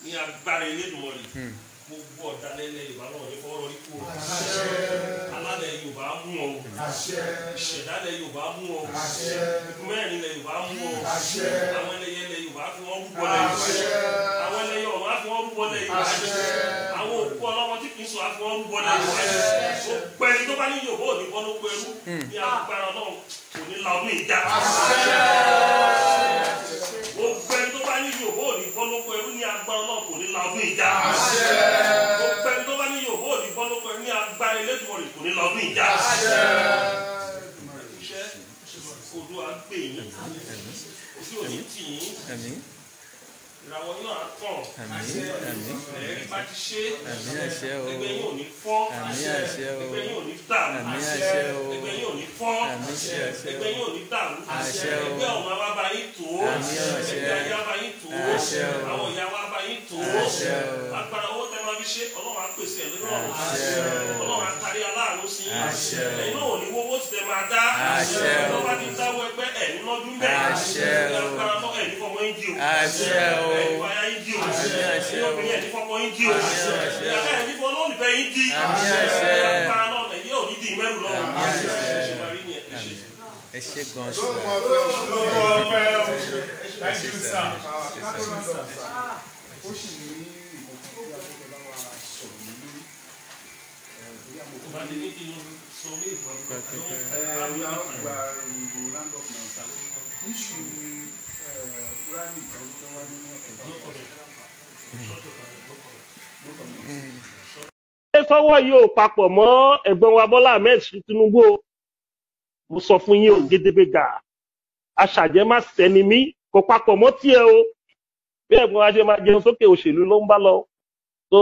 Ní agbára Elédùmarè, gbogbo ọ̀dàlẹ̀ ilẹ̀ Yorùbá náà ní fọwọ́ rọrí kú o. Alálẹ̀ Yorùbá mú ọ, ìṣẹ̀dálẹ̀ Yorùbá mú ọ, mẹ́rin ilẹ̀ Yorùbá mú ọ, àwọn ẹlẹ́yẹ ilẹ̀ Yorùbá fi wọ́n rúbọ lẹ̀ Yorùbá, àwọn ẹlẹ́yẹ ọ̀run á fi wọ́n rúbọ lẹ̀ Yorùbá, àwọn òkú ọlọ́mọ tí kì í sọ á fi wọ́n rúbọ lẹ̀ Yorùbá. Gbogbo ẹni tó bá ní Yorùbá ò ní bọ́ lóko ẹrú, ní agbára Ọlọ́run kò ní la ọdún ìjà. Gbogbo ẹni tó bá ní Yorùbá ò ní bọ́ lóko ẹrú, ní agbára Ọlọ́run kò ní la ọdún ìjà. Gbogbo ẹni tó bá ní Yorùbá ò ní bọ́ lóko ẹrú, ní agbára Elédùmarè kò ní la ọdún ìjà. Iṣẹ́ Oòduà gbè yín, ojú òní tì yín, ìràwọ̀ yín á tàn, ẹ̀rí bá ti ṣe, ẹgbẹ́ yín ò ní fọ́, ẹgbẹ́ yín ò ní dàrú, ẹgbẹ́ yín ò ní fọ́, ẹgbẹ́ yín ò ní dàrú, ẹgbẹ́ ọ̀run á wá bá yín tó, ẹgbẹ́ ayé á bá yín tó, àwọn ìyá wa bá yín tó, agbára owó tẹ́ máa fi ṣe, Ọlọ́run á pèsè ẹ̀ lórí ọ̀run, Ọlọ́run á tarí aláàánú sí yín, ẹ̀yin náà ò ní wọ́wọ́ tí tẹ́ máa dá, ẹ̀ bá ti dáwọ́ ẹgbẹ́ ẹ̀ ní lọ́dún bẹ́ẹ̀, agbára lọ́ ẹ̀ ní fọmọ yín jí o, ẹ̀ ní fọyà yín jí o, ẹ̀ obìnrin ẹ̀ ní fọmọ yín jí o, ẹ̀ ní fọmọ olólùfẹ́ yín jí, agbára lọ́ ẹ̀ yóò ní di mẹ́rù lọ́wọ́. Ẹ ṣé gan ṣe. Thank you, sir. Ó sì ní nǹkan tí a fẹ́ bá wa sọ̀rọ̀ ní lórí. Issue rally kan tó wá nínú ọ̀tẹ̀. Ṣé sọ́wọ́ yìí ò papọ̀ mọ́ ẹ̀gbọ́n wa Bọ́lá Ahmed Tinubu o? Mo sọ fún yín o, gédébégà aṣàjẹ́ má sẹ́ni mí, kò papọ̀ mọ́ tiẹ̀ o. Bí ẹ̀gbọ́n wa ṣe máa jẹun sókè òṣèlú ló ń bá lọ. So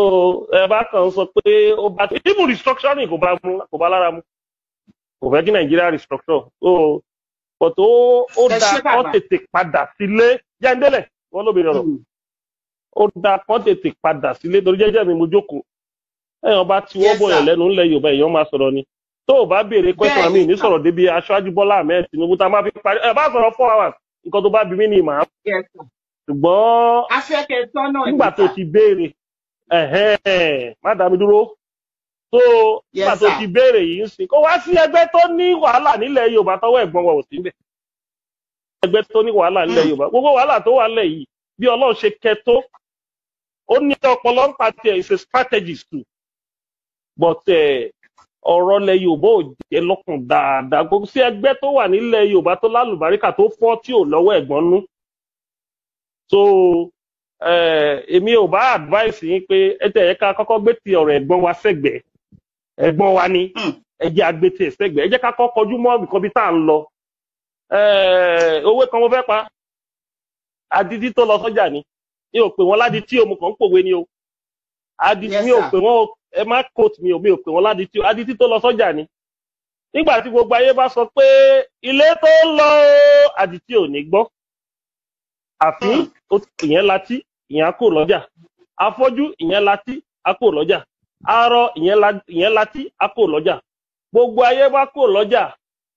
ẹ bá kàn sọ pé ó bá even restructuring kò bá mu, kò bá lára mu, kò fẹ́ kí Nàìjíríà restructure. So but ó da kán tètè padà sílé jẹ́ńdẹ́lẹ̀ wọ́n ló bèrè ọ̀rọ̀. Ó da kán tètè padà sílé torí jẹ́jẹ́ mi mo jókòó. Ẹ̀yàn bá ti wọ́ bọ̀yàn lẹ́nu ńlẹ̀ Yorùbá, èèyàn máa sọ̀rọ̀ ni. Tó o bá béèrè question mi ní sọ̀rọ̀ débi aṣáájú Bọ́lá Ahmed Tinubu tá a máa fi parí ẹ bá sọ̀rọ̀ 4 hours, nǹkan tó bá bí mí ni màá. Ṣùgbọ́n nígbà tó ti béèrè, má dá mi dúró. Tó nígbà tó ti béèrè yìí ń sìn kó wá sí ẹgbẹ́ tó ní wàhálà nílẹ̀ Yorùbá tọwọ́ ẹ̀gbọ́n wa ò sí níbẹ̀. Ẹgbẹ́ tó ní wàhálà nílẹ̀ Yorùbá, gbogbo wàhálà tó wà nílẹ̀ yìí, bí Ọlọ́run ṣe kẹ́ tó, ó ní ọpọlọ ń pa tiẹ̀, is a strategist too, but ọ̀rọ̀ ilẹ̀ Yorùbá ò jẹ́ lọ́kàn dáadáa. Gbogbo sí ẹgbẹ́ tó wà nílẹ̀ Yorùbá tó lálùbáríkà tó fọ́ tí ò lọ́wọ́ ẹ̀gbọ́n nú. So èmi ò bá advice yín pé ẹ tẹ̀ ẹ́ ká kọ́kọ́ gbé ti ọ̀rọ̀ ẹ̀gbọ́n wa sẹ́gbẹ̀ẹ́. Ẹ̀gbọ́n wa ni, ẹ jẹ́ agbé tiẹ̀ sẹ́gbẹ̀ẹ́, ẹ jẹ́ ká kọ́ kọjú mọ́ nǹkan bí tá à ń lọ. Owó kan mo fẹ́ pa, adití tó lọ sọ́jà ni, mi ò pè wọ́n ládití o, mo kàn ń pòwe ni o. Adití mi ò pè wọ́n, ẹ má quote mi o, mi ò pè wọ́n ládití o. Adití tó lọ sọ́jà ni, nígbà tí gbogbo ayé bá sọ pé ilé tó ń lọ, adití ò ní gbọ́. Àfi ìyẹn latí, ìyẹn á kò lọ́jà. Afọ́jú ìyẹn latí, á kò lọ́jà. Arọ ìyẹn latí, á kò lọ́jà. Gbogbo ayé bá kò lọ́jà,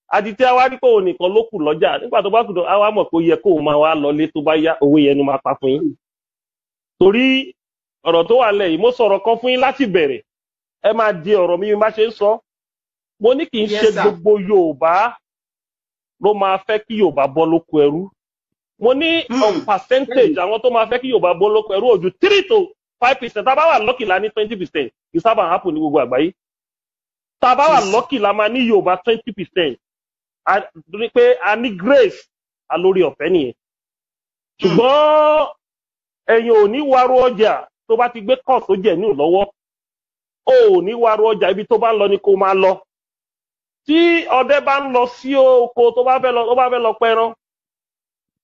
adití á wá ní kó òun nìkan ló kù lọ́jà. Nígbà tó bá kù, á wá mọ̀ pé ó yẹ kó o máa wá lọlé tó bá yá. Owó yẹn ni máa pa fún yín, torí ọ̀rọ̀ tó wà lẹ̀ yìí, mo sọ̀rọ̀ kan fún yín láti bẹ̀rẹ̀, ẹ máa di ọ̀rọ̀ mi bá ṣe ń sọ. Mo ní kì í ṣe gbogbo Yorùbá ló máa fẹ́ kí Yorùbá bọ́ lóko ẹrú. Mo ní on percentage, àwọn tó máa fẹ́ kí Yorùbá bọ́ lóko ẹrú ò ju 3 to 5%. Tá a bá wà lucky la ní 20%. Kì í sábà happen ní gbogbo àgbáyé. Tá a bá wà lucky la máa ní Yorùbá 20%, pé a ní grace, a lórí ọ̀fẹ́ nìyẹn. Ṣùgbọ́n ẹ̀yin ò ní wàrú ọjà tó bá ti gbé kọ́ tó jẹ̀ ní lọ́wọ́, ó ò ní wàrú ọjà. Ibi tó bá ń lọ ni kó máa lọ. Tí ọdẹ bá ń lọ sí oko, tó bá fẹ́ lọ, tó bá fẹ́ lọ pẹran,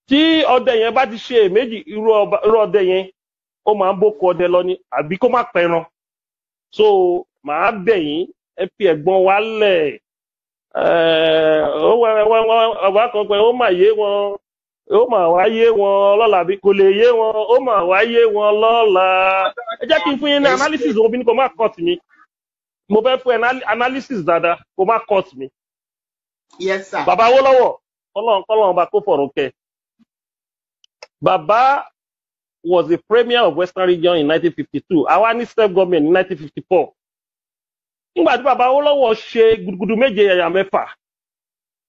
tí ọdẹ yẹn bá ti ṣe èméjì, irú ọdẹ yẹn ó máa ń bóko ọdẹ lọ ni àbí kó má pẹran. So màá bẹ̀ yín, ẹ fi ẹ̀gbọ́n wa lẹ̀. Ọba kan pé ó mà yé wọn, ó mà wá yé wọn lọ́la, bí kò lè yé wọn, ó mà wá yé wọn lọ́la. Ẹ jẹ́ kí n fún yín ní analysis òun bí ní kò má cut mi. Mo fẹ́ fún ẹ analysis dáadáa, kò má cut mi. Yes, sir. Bàbá Awólọ́wọ̀, kọ́lọ́n kọ́lọ́n ọba kó fọ̀rùn kẹ́ bàbá. was the premier of Western Region in 1952. Àwa ní self government ní 1954. Nígbà tí bàbá Awólọ́wọ̀ ṣe gudugudu méje yàyà mẹ́fà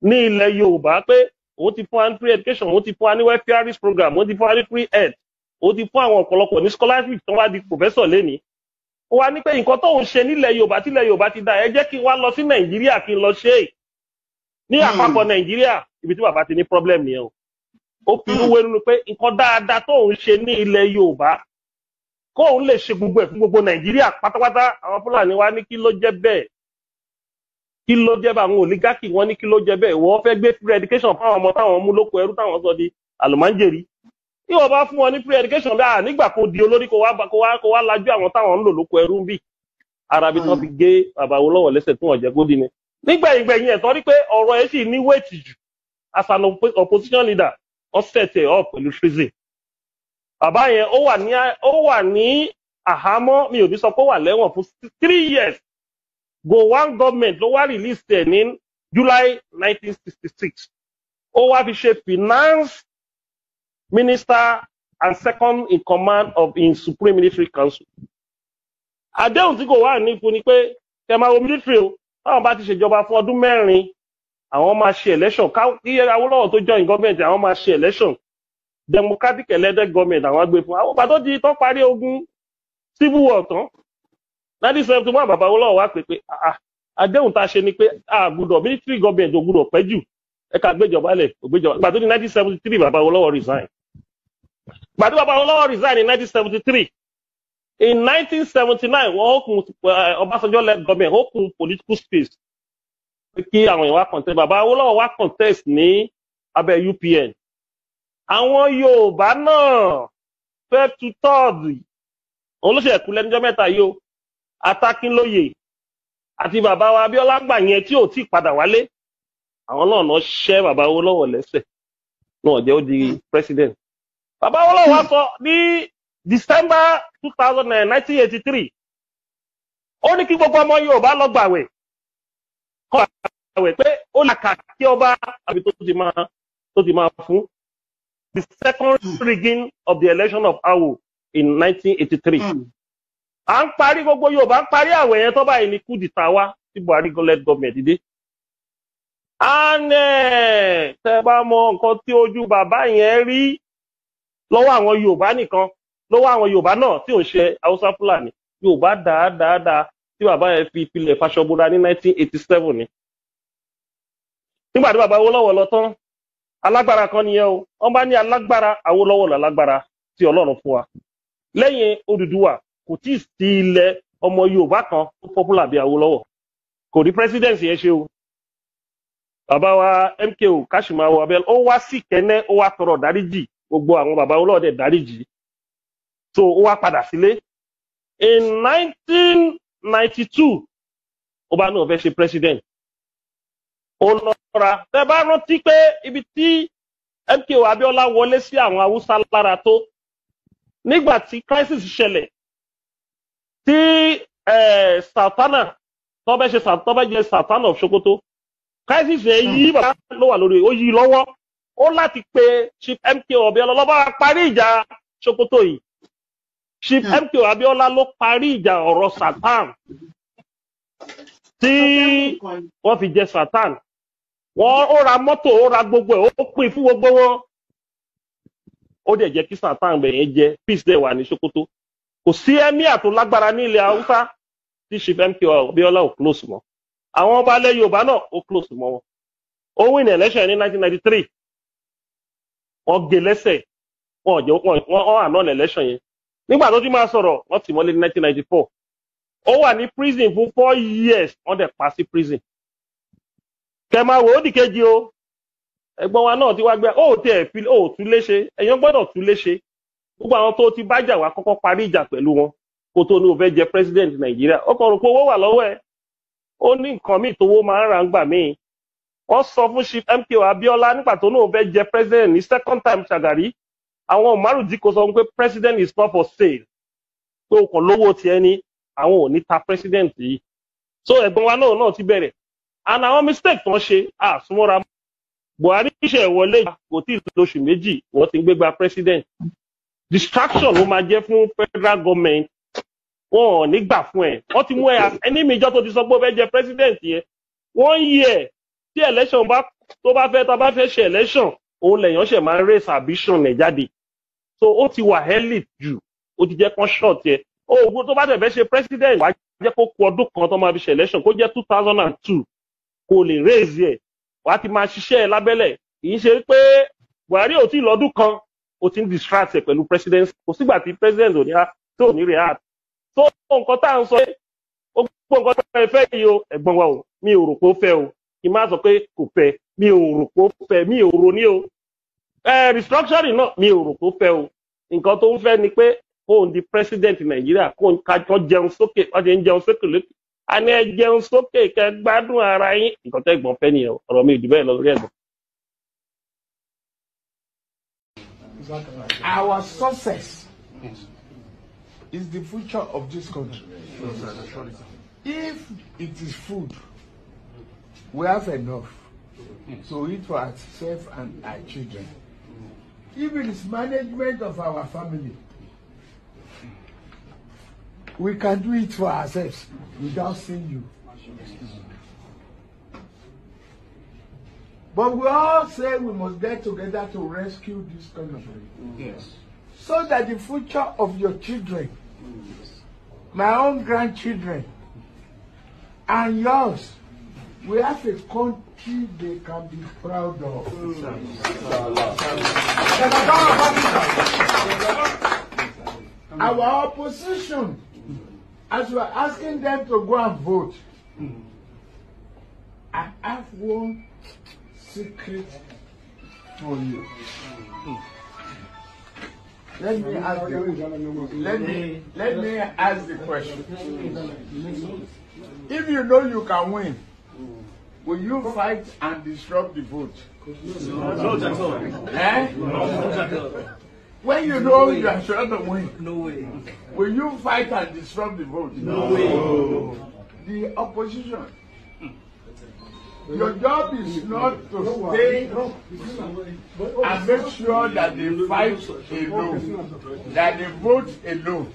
ní ilẹ̀ Yorùbá pé òun ti fún wa ní free education, òun ti fún wa ní welfare program, òun ti fún wa ní free health, òun ti fún àwọn ọ̀pọ̀lọpọ̀ ní scholarship tó wá di professor lénìí. Ó wá ní pé nǹkan tóun ṣe nílẹ̀ Yorùbá tílẹ̀ Yorùbá ti dá, ẹ jẹ́ kí n wá lọ sí Nàìjíríà kí n lọ ṣe é ní àpapọ̀ Nàìjíríà. Ibi tí bàbá ti ní problem nìyẹn o. Ó fi inú wénú pé nǹkan dáadáa tóun ṣe ní ilẹ̀ Yorùbá, kóun lè ṣe gbogbo ẹ̀ fún gbogbo Nàìjíríà pátápátá. Àwọn Fúlàní wa ní kí ló jẹ́ bẹ́ẹ̀, kí ló jẹ́ bẹ́ẹ̀? Àwọn oligarchy wọn ní kí ló jẹ́ bẹ́ẹ̀? Wọ́n fẹ́ gbé free education fáwọn ọmọ táwọn mú lóko ẹrú táwọn sọ di àlùmáńjèrì. Tí wọ́n bá fún wọn ní free education bẹ́ẹ̀, nígbà kó di olórí kó wá lajú àwọn táwọn ń lò lóko ẹrú ń bì. Arabi tán fi gé bàbá Awólọ́wọ̀ lẹ́sẹ̀ tí wọ́n jẹ́ kó di ni nígbẹ̀yìngbẹ̀yìn ẹ̀ tọ́ rí pé ọ̀rọ̀ ẹ̀ sì ní weight jù as an opposition leader. Wọ́n set ẹ̀ up pẹ̀lú treason. Bàbá yẹn ó wà ní àhámọ́, mi ò ní sọ pé ó wà lẹ́wọ̀n, fún 3 years. Gowon government ló wá release ẹ̀ ní July 1966. Ó wá fi ṣe finance minister and second in command of in Supreme Military Council. Àdéhùn tí kò wà ní fún ni pé kẹ máa wo military o, táwọn bá ti ṣèjọba fún ọdún 4, àwọn máa ṣe election. Kí Awólọ́wọ̀ tó join government, àwọn máa ṣe election, democratic elected government àwọn gbé fún àwọn. Pàtó di tó parí ogun civil war tán, 1971, bàbá Awólọ́wọ̀ wá pé ah, àdéhùn tá a ṣe ni pé a gbọ́dọ̀, military government ò gbọ́dọ̀ pẹ́ jù, ẹ ká gbéjọba lẹ̀ ògbéjọba. Gbà tó di 1973, bàbá Awólọ́wọ̀ resign. Gbà tó bàbá Awólọ́wọ̀ resign in 1973, in 1979 wọ́n open Ọbásanjọ́ led government open political space pé kí àwọn èèyàn wá contest. Bàbá Awólọ́wọ̀ wá contest ní abẹ́ UPN. Àwọn Yorùbá náà fẹ́ tu tọ́ọ̀dù òun ló ṣe ẹ̀kú lẹ́nujọ́ mẹ́ta yìí o, Atákínlóye àti bàbá wa Abíọ́lá gbà yẹn tí ò tí ì padà wálé, àwọn náà náà ṣẹ́ bàbá Awólọ́wọ̀ lẹ́sẹ̀ náà jẹ́ ó di president. Bàbá Awólọ́wọ̀ wá sọ ní December 1983, ó ní kí gbogbo ọmọ Yorùbá lọ gbàwẹ̀, kọ́ àwẹ̀ pé ó là kà kí ọba àbí tó ti máa fún the second rigging of the election of Awo in 1983. À ń parí, gbogbo Yorùbá ń parí àwẹ̀ yẹn tó báyìí ní coup d'etat wá tí Buhari led government dé. And tẹ́ bá mọ nǹkan tí ojú bàbá yẹn rí lọ́wọ́ àwọn Yorùbá nìkan, lọ́wọ́ àwọn Yorùbá náà tí ò ń ṣe Haúsá Fúlàní, Yorùbá dáadáa tí bàbá yẹn fi ìpìlẹ̀ faṣọbúra ní 1987 ni. Nígbà tí bàbá Awólọ́wọ̀ lọ tán, alágbára kan nìyẹn o. Wọ́n bá ní alágbára, Awólọ́wọ̀ lálágbára tí Ọlọ́run fún wa lẹ́yìn Odùduwà. Kò tí ì sí ilẹ̀ ọmọ Yorùbá kan tó popular bí Awólọ́wọ̀. Kò rí presidency yẹn ṣe o. Bàbá wa MKO Kashimawo Abiola, ó wá sí Kẹ́nẹ́, ó wá tọrọ dáríjì gbogbo àwọn bàbá Awólọ́wọ̀ dẹ̀ dáríjì, so ó wá padà sílé. In 1992, ó bá náà fẹ́ ṣe president, ó lọ́ra. Tẹ́ bá rántí pé ibi tí MKO Abiola wọlé sí àwọn Haúsá lára tó nígbà tí crisis ṣẹlẹ̀ tí Sultana tó bẹ́ ṣe tó bẹ́ jẹ Sultan of Sokoto, crisis yẹn yí bàbá ló wà lórí, ó yí lọ́wọ́, ó láti pe Chief MKO Abiola ló bá wa parí ìjà Sokoto yìí. Chief MKO Abiola ló parí ìjà ọ̀rọ̀ Sultan tí wọ́n fi jẹ Sultan. Wọ́n ó ra mọ́tò, ó ra gbogbo ẹ̀, ó pín fún gbogbo wọn, ó dẹ̀ jẹ́ kí Sultan bẹ̀yẹn jẹ. Peace dẹ̀ wà ní Sokoto. Kò sí emir tó lágbára ní ilẹ̀ Haúsá tí Chief MKO Abiola ò close mọ́. Àwọn ọba ilẹ̀ Yorùbá náà, ó close mọ́ wọn. Ó win election ní 1993, wọ́n gé lẹ́sẹ̀, wọ́n jẹ́ wọ́n annul election yẹn. Nígbà tó ti máa sọ̀rọ̀, wọ́n tì mọ́lé ní 1994. Ó wà ní prison fún 4 years, wọ́n dẹ̀ pa sí prison. Kẹ máa wò ó dìkejì o, ẹ̀gbọ́n wa náà ti wá gbé ó tiẹ̀ fi ó tún léṣe. Èèyàn gbọ́dọ̀ tún léṣe. Gbogbo àwọn tó ti bájà wá, kọ́kọ́ parí ìjà pẹ̀lú wọn kó tó ní o fẹ́ jẹ president Nàìjíríà. Ó kàn rò pé owó wà lọ́wọ́ ẹ̀, ó ní nǹkan míì tówó máa ń ra ń gbà míì. Wọ́n sọ fún Chief MKO Abiola nígbà tó náà fẹ́ jẹ president ní second time Shagari, àwọn Umaru Dikko sọ pé president is not for sale, pé o kàn lówó tiẹ̀ ní, àwọn ò ní ta president yìí. So ẹ̀gbọ́n wa náà ti bẹ̀rẹ̀ and àwọn mistake tó ń ṣe àsúnmọ́ra. Buhari ṣe wọlé, kò tí ì lóṣù 2, wọ́n ti ń gbégbá president. Distraction ló máa jẹ́ fún federal government. Wọn ò ní gbà fún ẹ. Wọ́n ti mú ẹ as enemy ìjọ tó ti sọ pé ó fẹ́ jẹ president yẹn. Wọ́n yí ẹ̀ tí election bá tó bá fẹ́ tó bá fẹ́ ṣe election, òun lèèyàn ṣẹ̀ máa ń raise ambition ẹ̀ jáde. So ó ti wà early jù, ó ti jẹ́ kán short yẹ. Ó tó bá dẹ̀ fẹ́ ṣe president, wàá jẹ́ kó ku ọdún kan tó máa fi ṣe election, kó jẹ́ 2002, kó lè raise ẹ̀. Wàá ti máa ṣiṣẹ́ ẹ lábẹ́lẹ̀. Kì í ṣe pé Buhari ò tí ì lọ́dún kan, ó ti ń distract ẹ pẹ̀lú presidency. Kò sígbà tí president ò ní tó ní react. So nǹkan tá à ń sọ pé ó gbọ́ nǹkan tó ẹ fẹ́ yìí o, ẹ̀gbọ́n wa o, mi ò rò pé ó fẹ́ o. Kí n má sọ pé kò fẹ́, mi ò rò pé ó fẹ́, mi ò rò ní o. Restructuring náà, mi ò rò pé ó fẹ́ o. Nǹkan tó ń fẹ́ ni pé kóun di president Nàìjíríà, kóun kájọ jẹun sókè. Wọ́n ti ń jẹun sókè lókè, a ní ẹ jẹun sókè kẹ́ gbádùn ara yín. Nǹkan tẹ́gbọ́n fẹ́ nìyẹn o. Ọ̀rọ̀ mi ò jù bẹ́ẹ̀ lọ lórí ẹ̀gbọ́n. Our success is the future of this country. If it is food, we have enough to eat for ourselves and our children. If it is management of our family, we can do it for ourselves without seeing you. But we all say we must get together to rescue this country. Yes. So that the future of your children, my own grandchildren, and yours, we have a country they can be proud of. Our opposition, as we are asking them to go and vote, I have one secret for you. Let me ask the, let me ask the question. If you know you can win, will you fight and disrupt the vote? Not at all. Eh? Not at all. When you know you are sure to win, No way. will you fight and disrupt the vote? No way. The opposition, your job is not to stay and make sure that they fight alone, that they vote alone.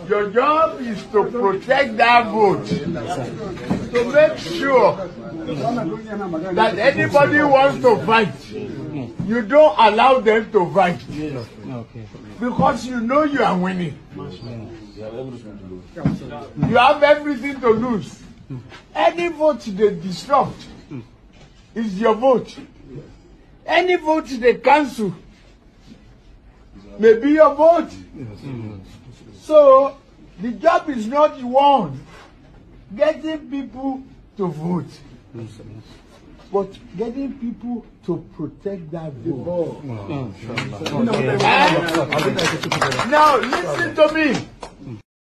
Your job is to protect that vote, to make sure that anybody wants to fight, you don't allow them to fight. Because you know you are winning. You have everything to lose. Any vote they disrupt is your vote. Any vote they cancel may be your vote. So the job is not one, getting people to vote, but getting people to protect that vote. Now listen to me.